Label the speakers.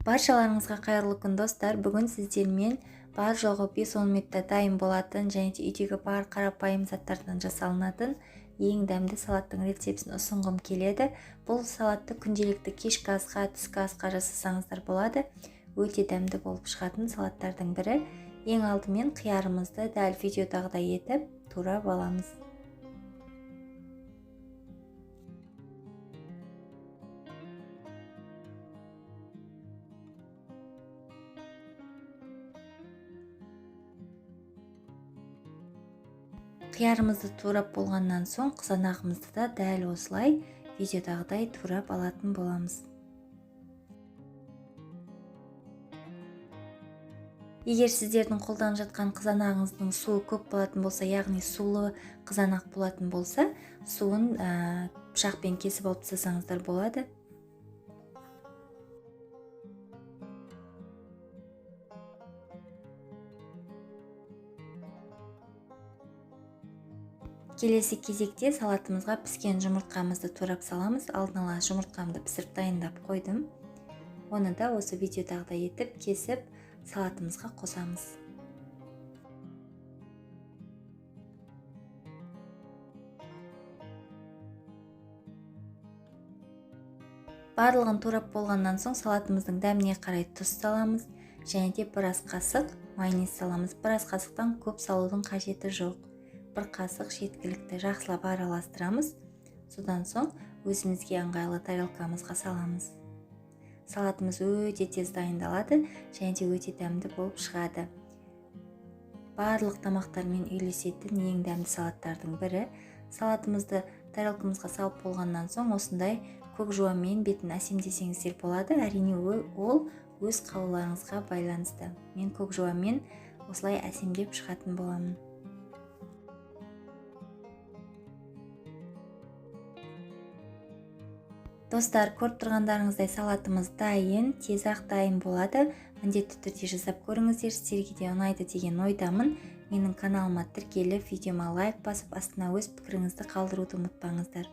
Speaker 1: Баршаларыңызға қайырлы күн, достар! Бүгін сіздермен бар жоғы 5-10 минутта дайын болатын және де үйдегі бар қарапайым заттардан жасалынатын ең дәмді салаттың рецептін ұсынғым келеді. Бұл салатты күнделікті кешкі асқа, түскі асқа жасасаңыздар болады. Өте дәмді болып шығатын салаттардың бірі. Ең алдымен қиярымызды дәл видеодағыдай етіп турап аламыз. Қиярымызды турап болғаннан соң қызанағымызды да дәл осылай видеодағыдай турап алатын боламыз. Егер сіздердің қолданып жатқан қызанағыңыздың суы көп болатын болса, яғни сулы қызанақ болатын болса, суын пышақпен кесіп алып тастасаңыздар болады. Келесі кезекте салатымызға піскен жұмыртқамызды турап саламыз. Алдын ала жұмыртқамды пісіріп дайындап қойдым. Оны да осы видеодағыдай етіп кесіп салатымызға қосамыз. Барлығын турап болғаннан соң салатымыздың дәміне қарай тұз саламыз және де біраз қасық майонез саламыз. Біраз қасықтан көп салудың қажеті жоқ. Бір қасық жеткілікті. Жақсылап араластырамыз. Содан соң өзімізге ыңғайлы тарелкамызға саламыз. Салатымыз өте тез дайындалады және де өте дәмді болып шығады. Барлық тамақтармен үйлесетін ең дәмді салаттардың бірі. Салатымызды тарелкамызға салып болғаннан соң осындай көк жуамен бетін әсемдесеңіздер болады. Әрине ол өз қалауларыңызға байланысты. Мен көк жуамен осылай әсемдеп шығатын боламын. Достар, көріп тұрғандарыңыздай салатымыз дайын, тез-ақ дайын болады. Міндетті түрде жасап көріңіздер, сіздерге де ұнайды деген ойдамын. Менің каналыма тіркеліп, видеома лайк басып, астына өз пікіріңізді қалдыруды ұмытпаңыздар.